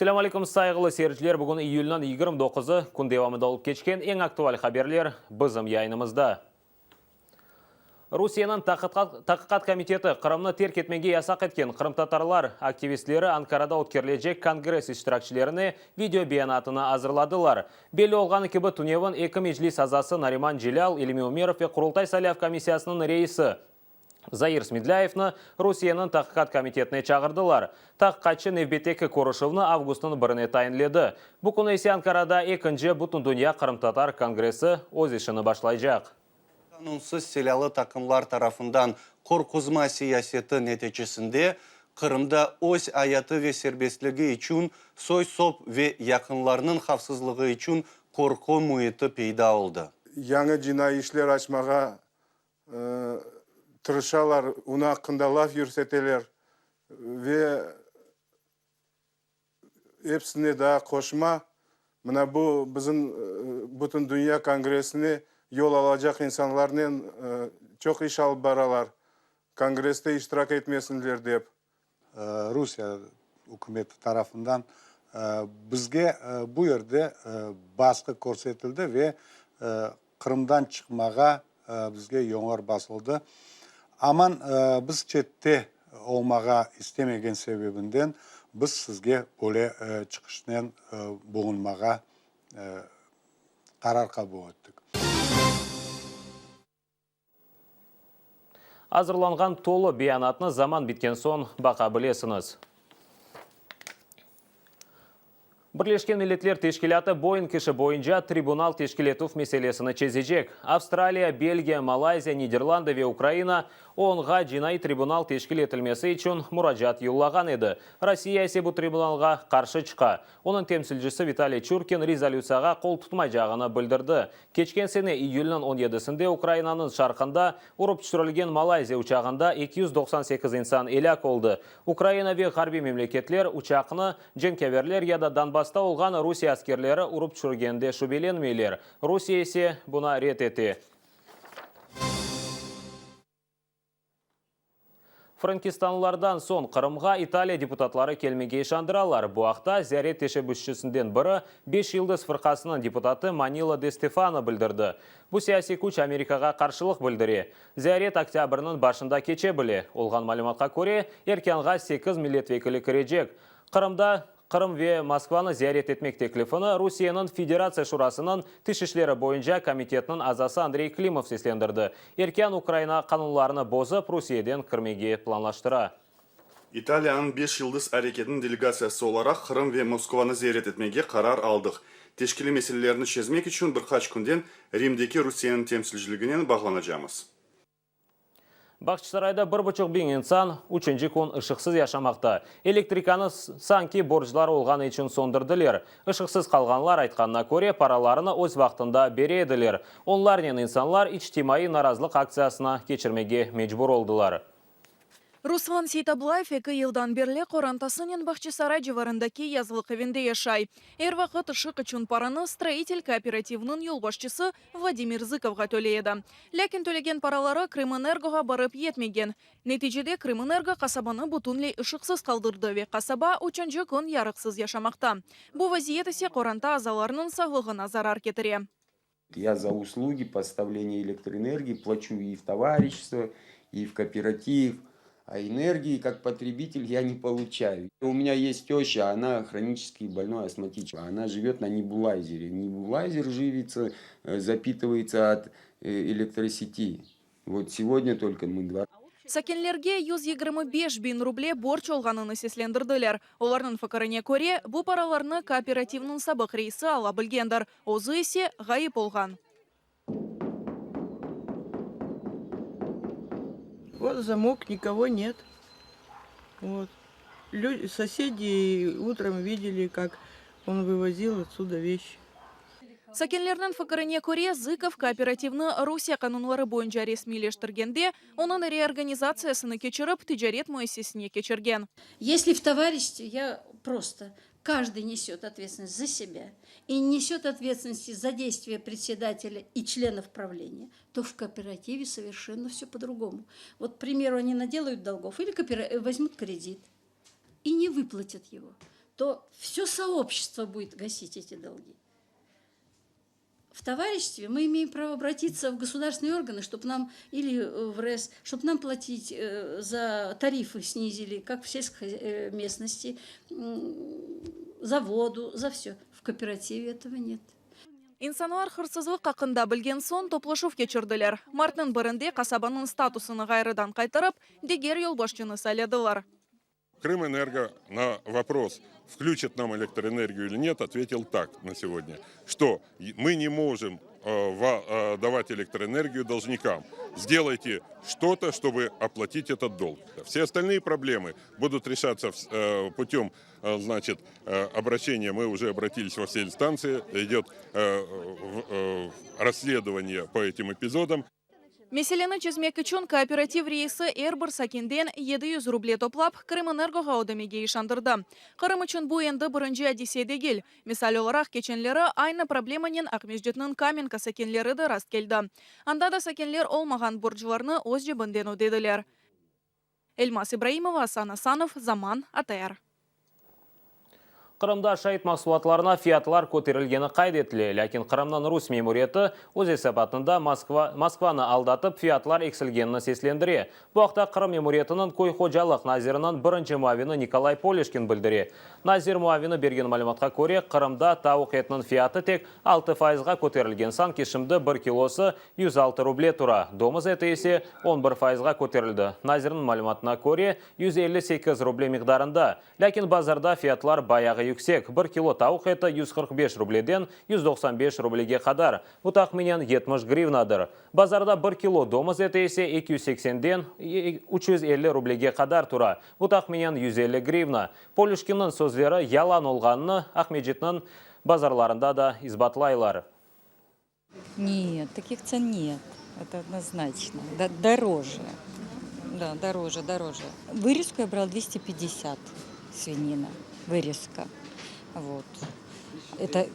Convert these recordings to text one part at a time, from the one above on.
Selâm aleyküm, sayğılı seyirciler! Bugün iyülniñ 29-ı, kün devamında olıp keçken eñ aktual haberler bizim yayınımızda. Rusiyeniñ Taqiqat komiteti Qırımnı terk etmege yasaq etken qırımtatarlar aktivistleri Ankarada ötkerilecek kongress iştirakçilerine video beyanatını azırladılar. Belli olğanı kibi, tünevin eki Meclis azası Nariman Celâl, İlmi Ümerov ve Qurultay saylav komissiyasınıñ reisi Zair Smedlâyevni Rusiyeniñ Taqiqat komitetine çağırdılar. Taqiqatçı nevbetteki körüşüvni avgustnıñ birine tayinledi. Bu künü ise Ankarada ekinci Bütündünya qırımtatar kongressi öz işini başlaycaq. Qanunsız silâlı taqımlar tarafından qorquzma siyaseti neticesinde Qırımda öz ayatı ve serbestligi içün, soy-sop ve yaqınlarınıñ havfsızlığı içün qorqu müiti peyda oldı. Yañı cinaiy işler açmağa tırışalar, onıñ aqqında laf yürseteler ve Epsine daa qoşma, mına bu bizim Bütündünya kongressine yol alacaq insanlarnen çoq iş alıp baralar, kongresste iştirak etmesinler dep. Rusiye ükümeti tarafından bizge bu yerde basqı körsetildi ve Qırımdan çıqmağa bizge yoñor basıldı. Aman biz çette olmağa istemegen sebebinden biz sizge böyle çıqışnen bulunmağa qarar qabul ettik. Azırlanğan tolu beyanatnı zaman bitken soñ baqa bilesiñiz. Birleşken Milletler Teşkilâtı Boeing işi boyunca tribunal teşkil etüv meselesini çezecek. Avstraliya, Belgiya, Malayziya, Niderlandı ve Ukraina OONğa cinaiy tribunal teşkil etilmesi içün muracaat yollağan edi. Rossiya ise bu tribunalğa qarşı çıqa. Onıñ temsilcisi Vitaliy Çurkin rezolütsiyağa qol tutmaycağını bildirdi. Keçken sene iyülniñ on yedisinde Ukrainanıñ şarqında urıp tüşürilgen Malayziya uçağında 298 insan elâk oldı. Ukraina ve ğarbiy memleketler uçaqnı cenkâverler ya da Donbassta olğan Rusiye askerleri urıp tüşürgeninde şübelenmeyler. Rusiye ise buna red ete. Frenkistanlılardan soñ Qırımğa İtaliya deputatları kelmege işandıralar. Bu aqta ziyaret teşebbüsçisinden biri, Beş yıldız fırqasınıñ deputatı Manilo De Stefano bildirdi. Bu siyasiy küç Amerikağa qarşılıq bildire. Ziyaret oktâbrniñ başında keçe bile. Olğan malümatqa köre, erkânğa sekiz milletvekili kirecek. Qırımda Qırım ve Moskvanı ziyaret etmek teklifini Rusiyeniñ Federatsiya Şurasınıñ Tış işleri boyunca komitetiniñ azası Andrey Klimov seslendirdi. Erkân Ukraina qanunlarını bozıp, Rusiyeden kirmege planlaştıra. İtaliyanıñ Beş yıldız areketiniñ delegatsiyası olaraq Qırım ve Moskovanı ziyaret etmege qarar aldıq. Teşkiliy meselelerni çezmek içün bir qaç künden Rimdeki Rusiyeniñ temsilciliginen bağlanacamız. Bağçasarayda bir buçuq biñ insan üçünci kün ışıqsız yaşamaqta. Elektrikanı sanki borcları olğanı içün söndürdiler. Işıqsız qalğanlar aytqanına köre, paralarını öz vaqtında bere ediler. Onlarnen insanlar içtimaiy narazılıq aktsiyasına keçirmege mecbur oldılar. Ruslan Seytablayev eki yıldan berli qorantasınen Bağçasaray civarındaki yazlıq evinde yaşay. Er vaqıt ışıq içün paranı Stroitel kooperativiniñ yolbaşçısı Vladimir Zıkovğa töley edi. Lâkin tölegen paraları Krımenergoğa barıp yetmegen. Neticede Krımenergo qasabanı bütünley ışıqsız qaldırdı ve qasaba üçünci kün yarıqsız yaşamaqta. Bu vaziyet ise qoranta azalarınıñ sağlığına zarar ketire. Ya za uslugi postavleniya elektroenergii plaçu i v tovarişstvo, i v kooperativ, a energii kak potrebitel ya ne poluçayu. U menya est teşça, ona hronический больной астматичка, ona живет на небулайзере. Небулайзер живится, запитывается от электросети. Vot segodnâ tolko mı dva. Sakinlerge 125 biñ ruble borc olğanını seslendirdiler. Olarnıñ fikirine köre, bu paralarnı kooperativniñ sabıq reisi ala bilgendir, özü ise ğayıp olğan. Vot zamok, nikogo net. Vot. Lü, sosedi utrом videli, kak on vıvozil otsuda veşçi. Sakinlerniñ fikirine köre, Zıkov kooperativni Rusiye qanunları boyunca resmiyleştirgende, onıñ reorganizatsiyasını keçirip, ticaret müessesine keçirgen. Yesli v tovarişstve, ya prosto Každıy nesöt otvetstvennost za sebâ i ne nesöt otvetstvennosti za deystviya predsedatelâ i çlenov pravleniya, to v kooperative soverşenno vsö po-drugomu. Vot, k primeru, oni nadelayut dolgov ili vozmut kredit i ne vyplatyat ego, то все сообщество будет гасить эти долги. В товариществе мы имеем право обратиться в государственные органы, чтобы нам, или в РЭС, чтобы нам платить э, за тарифы снизили, как в сельской э, местности, за воду, за все. В кооперативе этого нет. İnsanlar hırsızlıq aqqında bilgen soñ toplaşuv keçirdiler. Martnıñ birinde qasabanıñ statusını ğayrıdan qaytarıp, diger yolbaşçını sayladılar. Крымэнерго на вопрос, включит нам электроэнергию или нет, ответил так на сегодня, что мы не можем э, э, давать электроэнергию должникам. Сделайте что-то, чтобы оплатить этот долг. Все остальные проблемы будут решаться э, путем значит, обращения. Мы уже обратились во все инстанции, идет расследование по этим эпизодам. Meseleni çezmek içün kooperativ reisi er bir sakinden 700 ruble toplap, Krımenergoğa ödemege işandırdı. Qırım içün bu endi birinci adise degil. Misal olaraq, keçenleri aynı problemanen Aqmescitniñ Kamenka sakinleri de rastkeldi. Anda da sakinler olmağan borclarnı öz cebinden ödediler. Elmaz İbraimova, Asan Asanov, Zaman, ATR. Qırımda aşayt mahsulatlarına fiyatlar köterilgeni qayd etile, lâkin Qırımnıñ rus memuriyeti öz esabatında Moskva, Moskvanı aldatıp fiyatlar eksilgenini seslendire. Bu aqta Qırım memuriyetiniñ köy hocalıq naziriniñ birinci muavini Nikolay Polüşkin bildire. Nazir muavini bergen malümatqa köre, Qırımda tavuq etiniñ fiyatı tek 6 fayızğa köterilgen, sanki şimdi bir kilosı 106 ruble tura, domuz eti ise 11 fayızğa köterildi. Nazirniñ malümatına köre, 158 ruble miqdarında. Lâkin bazarda fiyatlar bayağı yüksek, bir kilo tavuq eti 145 rubleden 195 rublege qadar, bu tahminen 70 grivnadır. Bazarda bir kilo domuz eti ise 280-den 350 rublege qadar tura, bu tahminen 150 grivna. Polüşkinniñ sözleri yalan olğanını Aqmescitniñ bazarlarında da isbatlaylar. Нет, таких цен нет. Это однозначно. Да, дороже. Да, дороже, дороже. Вырезку я брала 250 свинина. Вырезка. Вот. Это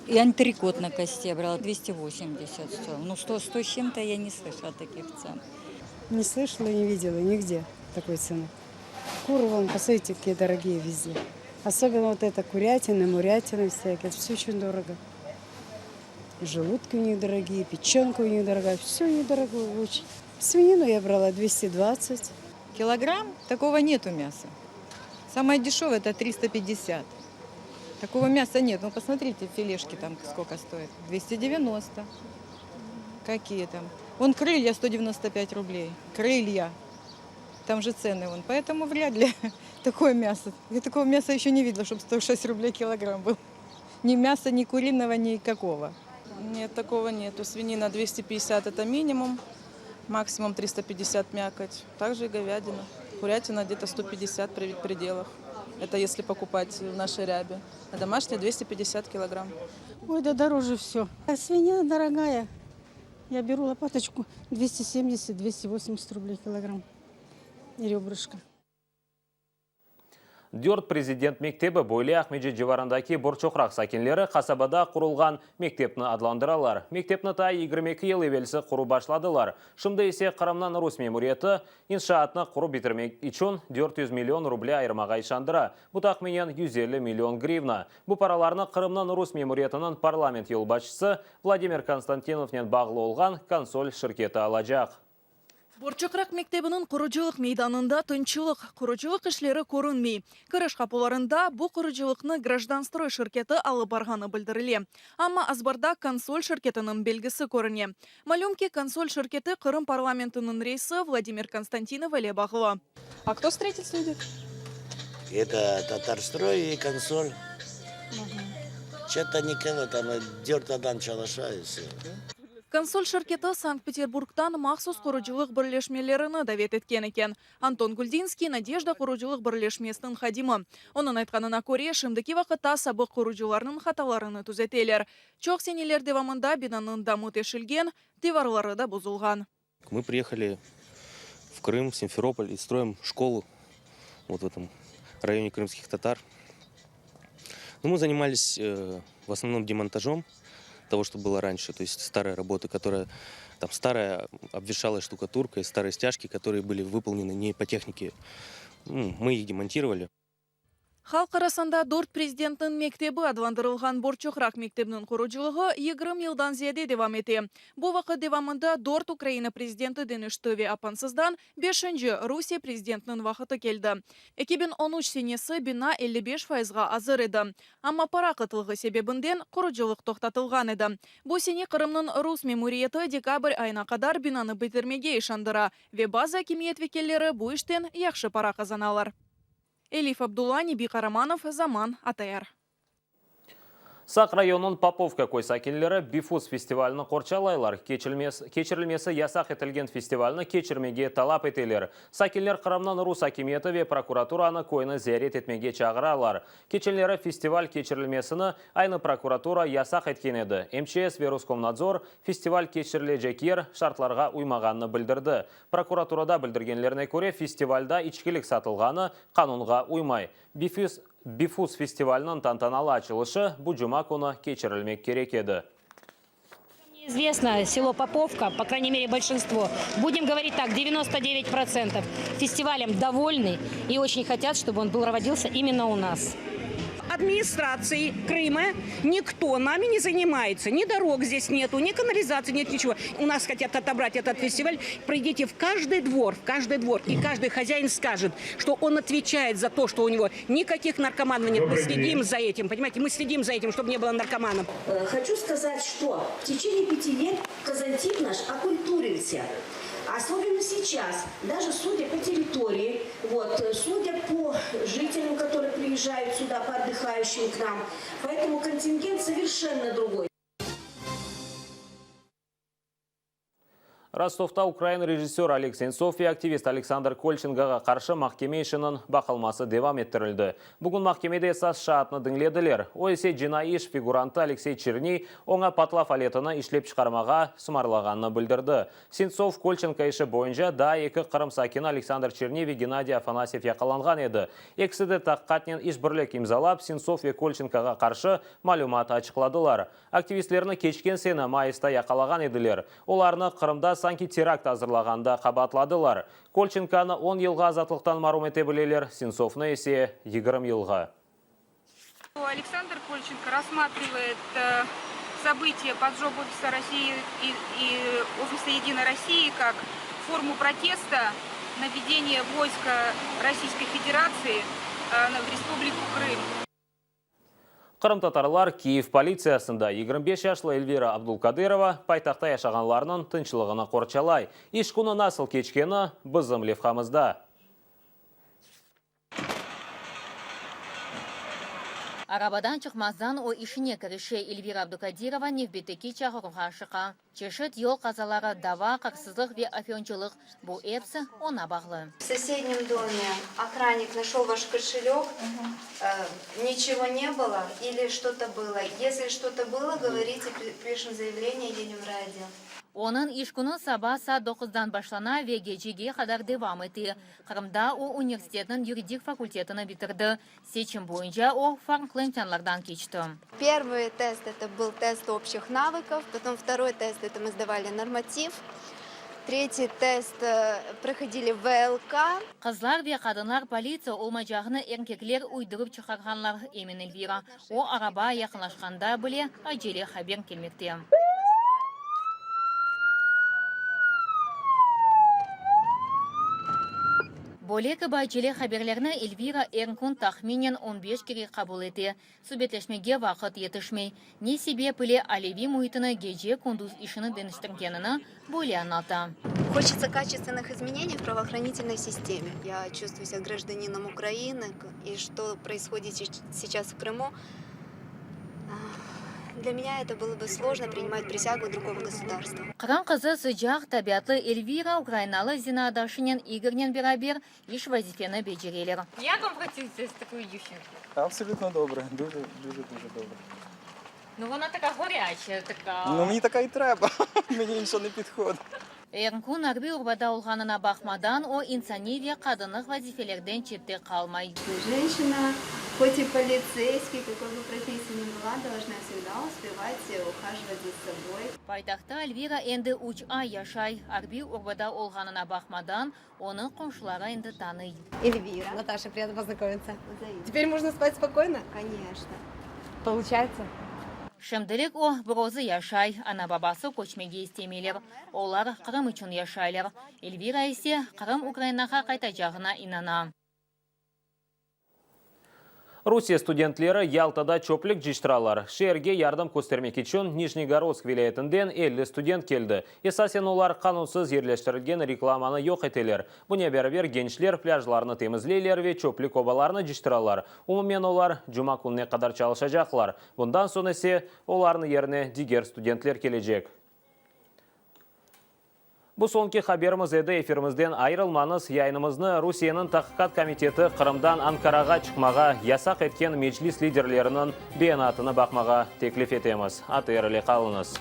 и антрекот на кости я брала 280 стоил. Ну, 100, 100 с чем-то я не слышала таких цен. Не слышала, не видела нигде такой цены. Куры вон, посмотрите, какие дорогие везде. Особенно вот это курятина, мурятина всякие. Это все очень дорого. Желудки у них дорогие, печенка у них дорогая. Все у них дорогое очень. Свинину я брала 220. Килограмм? Такого нету мяса. Самое дешевое это 350. Такого мяса нет. Ну, посмотрите, филешки там сколько стоят. 290. Какие там? Вон крылья 195 рублей. Крылья. Там же цены вон. Поэтому вряд ли такое мясо. Я такого мяса еще не видела, чтобы 106 рублей килограмм был. Ни мяса, ни куриного, никакого. Нет, такого нету. Свинина 250 это минимум, максимум 350 мякоть. Также и говядина. Курятина где-то 150 при пределах. Это если покупать в нашей рябе. А домашняя 250 килограмм. Ой, да дороже все. А свинина дорогая. Я беру лопаточку 270-280 рублей килограмм. И ребрышко. Dört prezident mektebi böyle Aqmescit civarındaki Borçoqraq sakinleri qasabada qurulğan mektepni adlandıralar. Mektepni ta 22 yıl evelsi qurıp başladılar. Şimdi ise Qırımnıñ rus memuriyeti inşaatnı qurıp bitirmek içün 400 million ruble ayırmağa işandıra. Bu tahminen 150 million grivna. Bu paralarnı Qırımnıñ rus memuriyetiniñ parlament yolbaşçısı Vladimir Konstantinovnen bağlı olğan Konsol şirketi alacaq. Borçoqraq mektebiniñ qurucılıq meydanında tınçlıq, qurucılıq işleri körünmey. Kiriş qapularında bu qurucılıqnı Grajdanstroy şirketi alıp barğanı bildirile. Amma azbarda Konsol şirketiniñ belgisi körüne. Malüm ki, Konsol şirketi Qırım parlamentiniñ reisi Vladimir Konstantinov ile bağlı. А кто строительство ведет? Это Татарстрой и Консоль. Что-то никого там, dört adam çalışa и все. Konsol şirketi Sankt-Peterburgdan mahsus qurucılıq birleşmelerini davet etken eken. Anton Guldinskiy Nadejda qurucılıq birleşmesiniñ hadimi. Onıñ aytqanına köre, şimdiki vaqıtta sabıq qurucılarnıñ hatalarını tüzeteler. Çoq seneler devamında binanıñ damı teşilgen, divarları da bozulğan. Мы приехали в Крым, в Симферополь и строим школу вот в этом районе крымских татар. Ну, мы занимались э, в основном демонтажом того, что было раньше, то есть старая работа, которая там старая обветшалая штукатурка и старые стяжки, которые были выполнены не по технике. Ну, мы их демонтировали. Halq arasında dört prezidentniñ mektebi adlandırılğan Borçoqraq mektebiniñ qurucılığı 20 yıldan ziyade devam ete. Bu vaqıt devamında dört Ukraina prezidenti deñişti ve apansızdan beşinci Rusiye prezidentiniñ vaqıtı keldi. 2013 senesi bina 55 fayızğa azır edi. Amma para qıtlığı sebebinden qurucılıq toqtatılğan edi. Bu sene Qırımnıñ rus memuriyeti dekabr ayına qadar binanı bitirmege işandıra ve bazı akimiyet vekilleri bu işten yahşı para qazanalar. Elif Abdulla, Nebi Qaramanov, Zaman, ATR. Saq rayonınıñ Popovka köy sakinleri Bifus festivalini qorçalaylar, keçirilmesi yasaq etilgen festivalni keçirmege talap eteler. Sakinler Qırımnıñ rus akimiyeti ve prokuraturanı köyni ziyaret etmege çağıralar. Keçenleri festival keçirilmesini aynı prokuratura yasaq etken edi. MÇS ve Roskomnadzor, festival keçirilecek yer şartlarğa uymağanını bildirdi. Prokuraturada bildirgenlerine köre, festivalda içkilik satılğanı qanunğa uymay. Bifus Bifus festivaliniñ tantanalı açılışı bu cuma künü keçirilmek kerek edi. Известно, село Поповка, по крайней мере большинство, будем говорить так, 99% фестивалем довольны и очень хотят, чтобы он был проводился именно у нас. Администрации Крыма никто нами не занимается. Ни дорог здесь нету, ни канализации нет, ничего. У нас хотят отобрать этот фестиваль. Пройдите в каждый двор, в каждый двор, и каждый хозяин скажет, что он отвечает за то, что у него никаких наркоманов нет. Мы следим за этим, понимаете, мы следим за этим, чтобы не было наркоманов. Э, хочу сказать, что в течение пяти лет Казантип наш окультурился. Особенно сейчас, даже судя по территории, вот, э, судя по жителям, которые приезжают сюда, по отдыхающим к нам. Поэтому контингент совершенно другой. Rostovda ukrain rejissör Oleg Sentsov ve aktivist Aleksandr Kolçenkoğa qarşı mahkeme işiniñ baqılması devam ettirildi. Bugün mahkemede esas şaatnı diñlediler. O ise cinaiy iş figurantı Aleksey Çerniy oña patlav aletini işlep çıqarmağa sımarlağanını bildirdi. Sentsov, Kolçenko işi boyunca daa eki Qırım sakini Aleksandr Çerniy ve Gennadiy Afanasyev yaqalanğan edi. Ekisi de taqiqatnen işbirlik imzalap, Sentsov ve Kolçenkoğa qarşı malümat açıqladılar. Aktivistlerni keçken sene mayısta yaqalağan ediler. Olarnı Qırımda sanki terakt azırlağanda qabaatladılar. Kolçenkonı on yılğa azatlıqtan marum ete bileler, Sentsovnı ise, 20 yılğa. Aleksandr Kolçenko rassmatrivayet sobıtiya podzhog Ofisa Rossii i Ofisa Edinoy Rossii kak formu protesta na vvedeniye voyska Rossiyskoy Federatsii v Respubliku Krım. Qırımtatarlar Kiyev politsiyasında 25 yaşlı Elvira Abdulkadırova paytahtta yaşağanlarnıñ tınçlığını qorçalay. İş künü nasıl keçkeni bizim levhamızda. Arabadan çıqmazdan o işine kirişe, Elvira Abdukadirova nevbetteki çağıruvğa aşıqa. Çeşit yol qazaları, dava, qırsızlıq ve afyoncılıq, bu episi oña bağlı. В соседнем доме охранник нашел ваш кошелек, ничего не было или что-то было? Если что-то было, говорите, пишем заявление, едем в райотдел. Onıñ iş künü saba saat doquzdan başlana ve gecege qadar devam ete. Qırımda o universitetniñ yuridik fakultetini bitirdi. Seçim boyunca o farqlı imtianlardan keçti. Первый тест это был тест общих навыков, потом второй тест это мы сдавали норматив, третий тест проходили ВЛК. Qızlar ve qadınlar politsiya olmaycağını erkekler uydurıp çıqarğanlar, emin Elvira. O, araba yaqınlaşqanda bile acele haber kelmekte. Böyle kibi acele haberlerni Elvira er kün tahminen on beş kere qabul ete. Subetleşmege vaqıt yetişmey. Ne sebep ile aileviy müitini gece-kündüz işini deñiştirgenini böyle añlata. Хочется качественных изменений в правоохранительной системе. Я чувствую себя гражданином Украины, и что происходит сейчас в Крыму, для меня это было бы сложно принимать присягу другого государства. Qırım qızı sıcaq tabiatlı Elvira ukrainalı zenaatdaşınen İgornen beraber iş vazifeni becereler. Yaq vam pracuyetse z takoyu divçinkoy? Absolyutno dobre, дуже, дуже, дуже dobre. Nu, vona taka gorâçaya, taka. Nu, meni taka i treba, meni inşa ne pidhodit. Er kün arbiy urbada olğanına baqmadan, o, insaniy ve qadınlıq vazifelerden çette qalmay. Jenşina. Хоть и полицейский, какой бы профессии ни была, должна всегда успевать ухаживать за собой. Paytahtta Elvira endi üç ay yaşay. Arbiy urbada olğanına baqmadan, onı qomşuları endi tanıy. Эльвира. Наташа, приятно познакомиться. Взаимно. Теперь можно спать спокойно? Конечно. Получается? Şimdilik o, bir özü yaşay, ana-babası köçmege istemeyler. Olar Qırım içün yaşaylar. Elvira ise Qırım Ukrainağa qaytacağına inana. Rusiye studentleri Yaltada çöplük cıyıştıralar. Şeerge yardım köstermek içün Nijnegorodsk vilâyetinden 50 student keldi. Esasen olar qanunsız yerleştirilgen reklamanı yoq eteler. Bunen beraber gençler plâjlarnı temizleyler ve çöplük obalarını cıyıştıralar. Umumen olar cuma kününe qadar çalışacaqlar. Bundan soñ ise olarnıñ yerine diger studentler kelecek. Bu soñki haberimiz edi. Efirimizden ayırılmañız. Yayınımıznı Rusiyeniñ Taqiqat komiteti Qırımdan Ankarağa çıqmağa yasaq etken Meclis liderleriniñ beyanatını baqmağa teklif etemiz. ATR ile qalıñız.